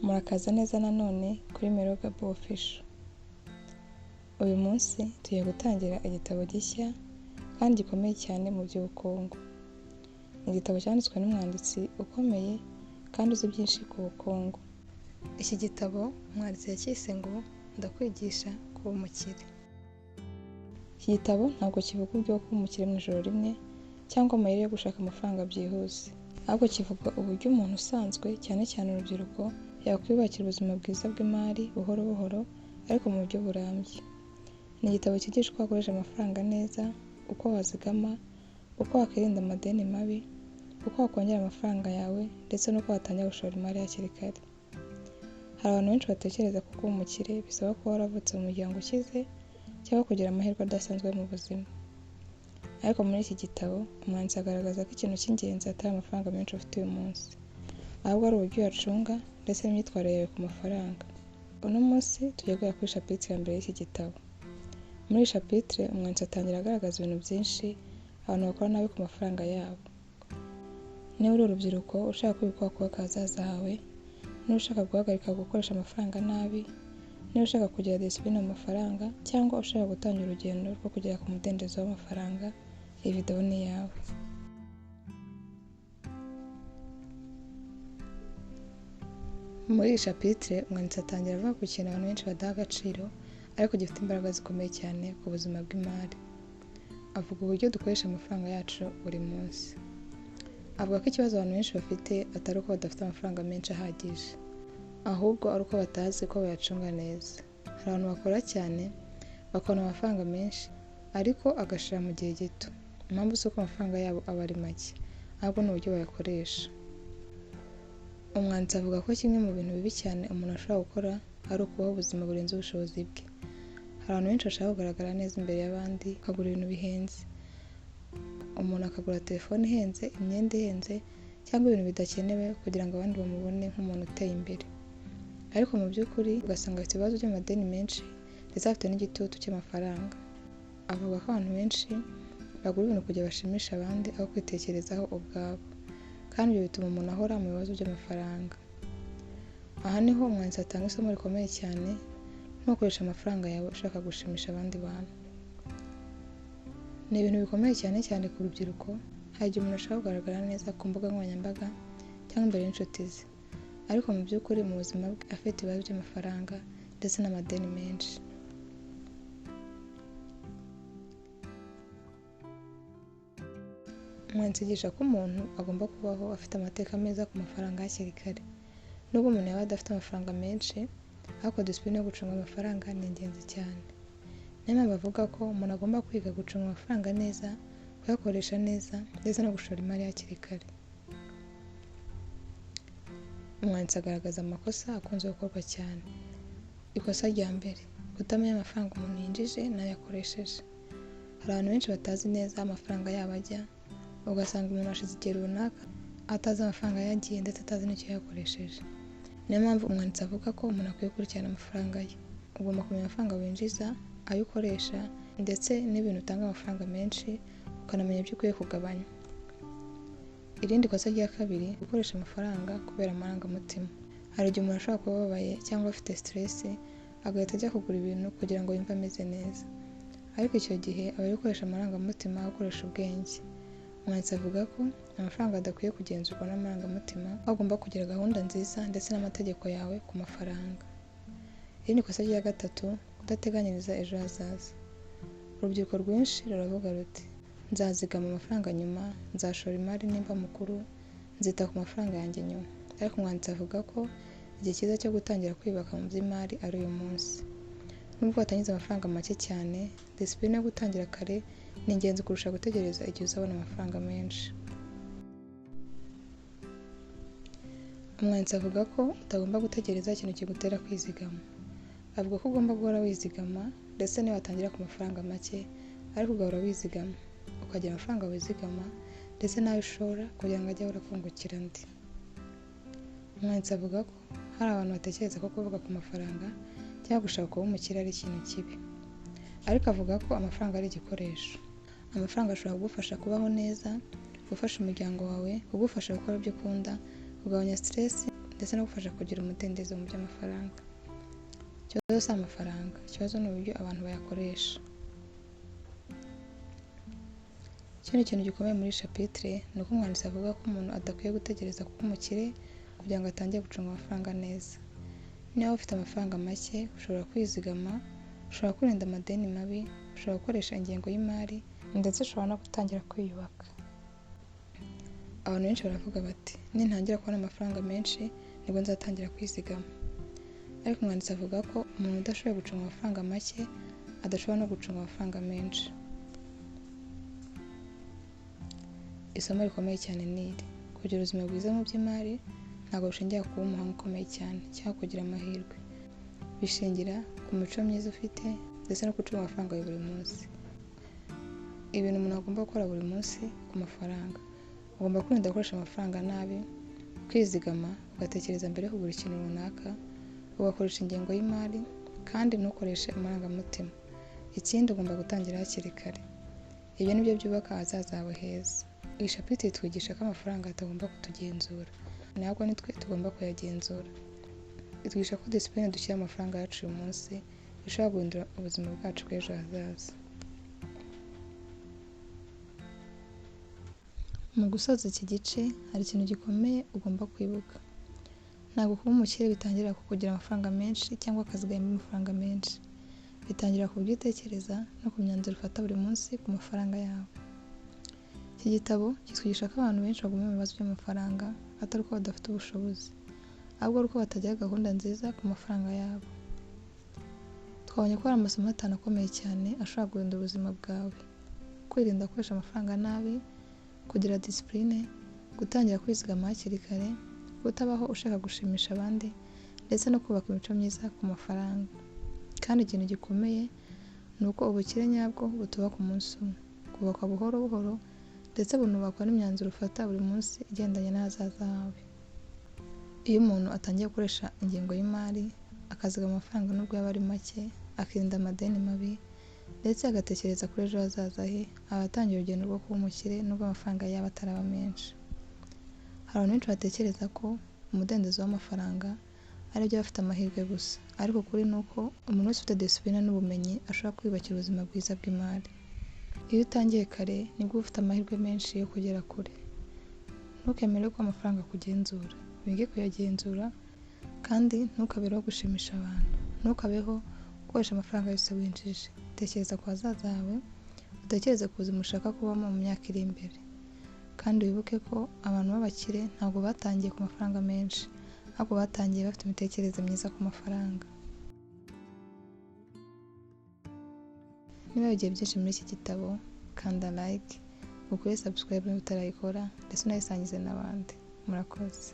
Murakaza neza nanone kuri Merogabo Official. Uyu munsi tugiye gutangira igitabo gishya kandi gikomeye cyane mu by'ubukungu. Ni igitabo cyanditswe n'umwanditsi ukomeye kandi uzi byinshi ku bukungu. Iki gitabo umwanditsi yacyise ngo ndakwigisha kuba umukire. Iki gitabo ntabwo kivuga uburyo bwo kuba umukire mu ijoro rimwe cyangwa amayeri yo gushaka amafaranga byihuse, ahubwo kivuga uburyo umuntu usanzwe, cyane cyane urubyiruko, yakwiyubakira ubuzima bwiza bw'imari buhoro buhoro ariko mu buryo burambye. Ni igitabo cyigisha uko wakoresha amafaranga neza, uko wazigama, uko wakwirinda amadeni mabi, uko wakongera amafaranga yawe ndetse n'uko watangira gushora imari hakiri kare. Hari abantu benshi batekereza ko kuba umukire bisaba kuba waravutse mu muryango ukize cyangwa kugira amahirwe adasanzwe mu buzima. Ariko muri iki gitabo, umwanditsi agaragaza ko ikintu cy'ingenzi atari amafaranga menshi ufite uyu munsi, ahubwo ari uburyo uyacunga ndetse n'imyitwarire yawe ku mafaranga. Uno munsi tugiye guhera kuri chapitre ya mbere y'iki gitabo. Muri iyi chapitre, umwanditsi atangira agaragaza ibintu byinshi abantu bakora nabi ku mafaranga yabo. Niba uri urubyiruko ushaka kwiga uko wakubaka ahazaza hawe, niba ushaka guhagarika gukoresha amafaranga nabi, niba ushaka kugira discipline mu mafaranga cyangwa ushaka gutangira urugendo rwo kugera ku mudendezo w'amafaranga, iyi video ni iyawe. Muri iyi chapitre, umwanditsi atangira avuga ku kintu abantu benshi badaha agaciro ariko gifite imbaraga zikomeye cyane ku buzima bw'imari. Avuga uburyo dukoresha amafaranga yacu buri munsi. Avuga ko ikibazo abantu benshi bafite atari uko badafite amafaranga menshi ahagije, ahubwo ari uko batazi ko bayacunga neza. Hari abantu bakora cyane bakabona amafaranga menshi ariko agashira mu gihe gito. Impamvu si uko amafaranga yabo aba ari make, ahubwo ni uburyo bayakoresha. Umwanditsi avuga ko kimwe mu bintu bibi cyane umuntu ashobora gukora ari ukubaho ubuzima burenze ubushobozi bwe. Hari abantu benshi bashaka kugaragara neza imbere y'abandi, bakagura ibintu bihenze. Umuntu akagura telefone ihenze, imyenda ihenze cyangwa ibintu bidakenewe kugira ngo abandi bamubone nk'umuntu uteye imbere. Ariko mu by'ukuri ugasanga afite ibibazo by'amadeni menshi ndetse afite n'igitutu cy'amafaranga. Avuga ko abantu benshi bagura ibintu kugira bashimishe abandi aho kwitekerezaho ubwabo, kandi ibyo bituma umuntu ahora mu bibazo by'amafaranga. Aha niho umwanditsi atanga isomo rikomeye cyane: ntukoreshe amafaranga yawe ushaka gushimisha abandi bantu. Ni ibintu bikomeye cyane cyane ku rubyiruko. Hari igihe umuntu ashaka kugaragara neza ku mbuga nkoranyambaga cyangwa imbere y'inshuti ze, ariko mu by'ukuri mu buzima bwe afite ibibazo by'amafaranga ndetse n'amadeni menshi. Umwanditsi yigisha ko umuntu agomba kubaho afite amateka meza ku mafaranga hakiri kare. Nubwo umuntu yaba adafite amafaranga menshi, ariko discipline yo gucunga amafaranga ni ingenzi cyane. Niyo mpamvu avuga ko umuntu agomba kwiga gucunga amafaranga neza, kuyakoresha neza ndetse no gushora imari hakiri kare. Umwanditsi agaragaza amakosa akunze gukorwa cyane. Ikosa rya mbere: kutamenya amafaranga umuntu yinjije n'ayo akoresheje. Hari abantu benshi batazi neza aho amafaranga yabo ajya, ugasanga umuntu ashize igihe runaka atazi amafaranga yagiye ndetse atazi n'icyo yakoresheje. Niyo mpamvu umwanditsi avuga ko umuntu akwiye gukurikirana amafaranga ye. Ugomba kumenya amafaranga winjiza, ayo ukoresha ndetse n'ibintu utanga amafaranga menshi, ukanamenya ibyo ukwiye kugabanya. Irindi kosa rya kabiri: gukoresha amafaranga kubera amarangamutima. Hari igihe umuntu ashobora kuba ababaye cyangwa afite stress, agahita ajya kugura ibintu kugira ngo yumve ameze neza. Ariko icyo gihe aba ari gukoresha amarangamutima aho gukoresha ubwenge. Umwanditsi avuga ko amafaranga adakwiye kugenzurwa n'amarangamutima, aho ugomba kugira gahunda nziza ndetse n'amategeko yawe ku mafaranga. Irindi kosa rya gatatu: kudateganyiriza ejo hazaza. Urubyiruko rwinshi ruravuga ruti: nzazigama amafaranga nyuma, nzashora imari nimba mukuru, nzita ku mafaranga yanjye nyuma. Ariko umwanditsi avuga ko igihe cyiza cyo gutangira kwiyubaka mu by'imari ari uyu munsi. Nubwo watangiza amafaranga make cyane, discipline yo gutangira kare ni ingenzi kurusha gutegereza igihe uzabona amafaranga menshi. Umwanditsi avuga ko utagomba gutegereza ikintu kigutera kwizigama. Avuga ko ugomba guhora wizigama, ndetse niyo watangira ku mafaranga make, ariko ugahora wizigama, ukagira amafaranga wizigama ndetse n'ayo ushora kugira ngo ajye ahora akungukira andi. Umwanditsi avuga ko hari abantu batekereza ko kuvuga ku mafaranga cyangwa gushaka kuba umukire ari ikintu kibi, ariko avuga ko amafaranga ari igikoresho. Amafaranga ashobora kugufasha kubaho neza, gufasha umuryango wawe, kugufasha gukora ibyo ukunda, kugabanya stress ndetse no gufasha kugira umudendezo mu by'amafaranga. Ikibazo si amafaranga, ikibazo ni uburyo abantu bayakoresha. Ikindi kintu gikomeye muri chapitre ni uko umwanditsi avuga ko umuntu adakwiye gutegereza kuba umukire kugira ngo atangire gucunga amafaranga neza. Niba ufite amafaranga make, ushobora kwizigama, ushobora kwirinda amadeni mabi, ushobora gukoresha ingengo y'imari, ndetse ushobora no gutangira kwiyubaka. Abantu benshi baravuga bati nintangira kubona amafaranga menshi nibwo nzatangira kwizigama. Ariko umwanditsi avuga ko umuntu udashoboye gucunga amafaranga make adashobora no gucunga amafaranga menshi. Isomo rikomeye cyane ni iri: kugira ubuzima bwiza mu by'imari ntabwo bishingira ku kuba umuhanga ukomeye cyane cyangwa kugira amahirwe. Bishingira ku mico myiza ufite ndetse no gucunga amafaranga yawe buri munsi. Ibintu umuntu agomba gukora buri munsi ku mafaranga: ugomba kwirinda gukoresha amafaranga nabi, kwizigama, ugatekereza mbere yo kugura ikintu runaka, ugakoresha ingengo y'imari, kandi ntukoreshe amarangamutima. Ikindi, ugomba gutangira hakiri kare. Ibyo ni byo byubaka ahazaza hawe heza. Iyi chapitre itwigisha ko amafaranga atagomba kutugenzura, ntabwo ni twe tugomba kuyagenzura. Itwigisha ko discipline dushyira amafaranga yacu uyu munsi ishobora guhindura ubuzima bwacu bw'ejo hazaza. Mu gusoza iki gice, hari ikintu gikomeye ugomba kwibuka. Ntabwo kuba umukire bitangira ku kugira amafaranga menshi cyangwa akazi gahemba amafaranga menshi. Bitangira ku buryo utekereza no ku myanzuro ufata buri munsi ku mafaranga yawe. Iki gitabo kitwigisha ko abantu benshi baguma mu bibazo by'amafaranga atari uko badafite ubushobozi, ahubwo ari uko batagira gahunda nziza ku mafaranga yabo. Twabonye ko hari amasomo 5 akomeye cyane ashobora guhindura ubuzima bwawe: kwirinda gukoresha amafaranga nabi, kugira discipline, gutangira kwizigama hakiri kare, kutabaho ushaka gushimisha abandi, ndetse no kubaka imico myiza ku mafaranga. Kandi ikintu gikomeye ni uko ubukire nyabwo butuba ku munsi umwe, bwubakwa buhoro buhoro, ndetse bunubakwa n'imyanzuro ufata buri munsi igendanye n'ahazaza hawe. Iyo umuntu atangiye gukoresha ingengo y'imari, akazigama amafaranga nubwo yaba ari make, akirinda amadeni mabi, ndetse agatekereza kuri ejo hazaza he, aba atangiye urugendo rwo kuba umukire nubwo amafaranga yaba ataraba menshi. Hari abantu benshi batekereza ko umudendezo w'amafaranga ari iby'abafite amahirwe gusa, ariko ukuri ni uko umuntu wese ufite discipline n'ubumenyi ashobora kwiyubakira ubuzima bwiza bw'imari. Iyo utangiye kare nibwo uba ufite amahirwe menshi yo kugera kure. Ntukemere ko amafaranga akugenzura, wige kuyagenzura, kandi ntukabereho gushimisha abantu. Ntukabeho gukoresha amafaranga yose winjije. Tekereza ku hazaza hawe, utekereze ku buzima ushaka kubamo mu myaka iri imbere. Kandi wibuke ko abantu b'abakire ntabwo batangiye ku mafaranga menshi, ahubwo batangiye bafite imitekerereze myiza ku mafaranga. Niba wigiye byinshi muri iki gitabo, kanda like, ukore subscribe niba utarayikora, ndetse unayisangize n'abandi. Murakoze.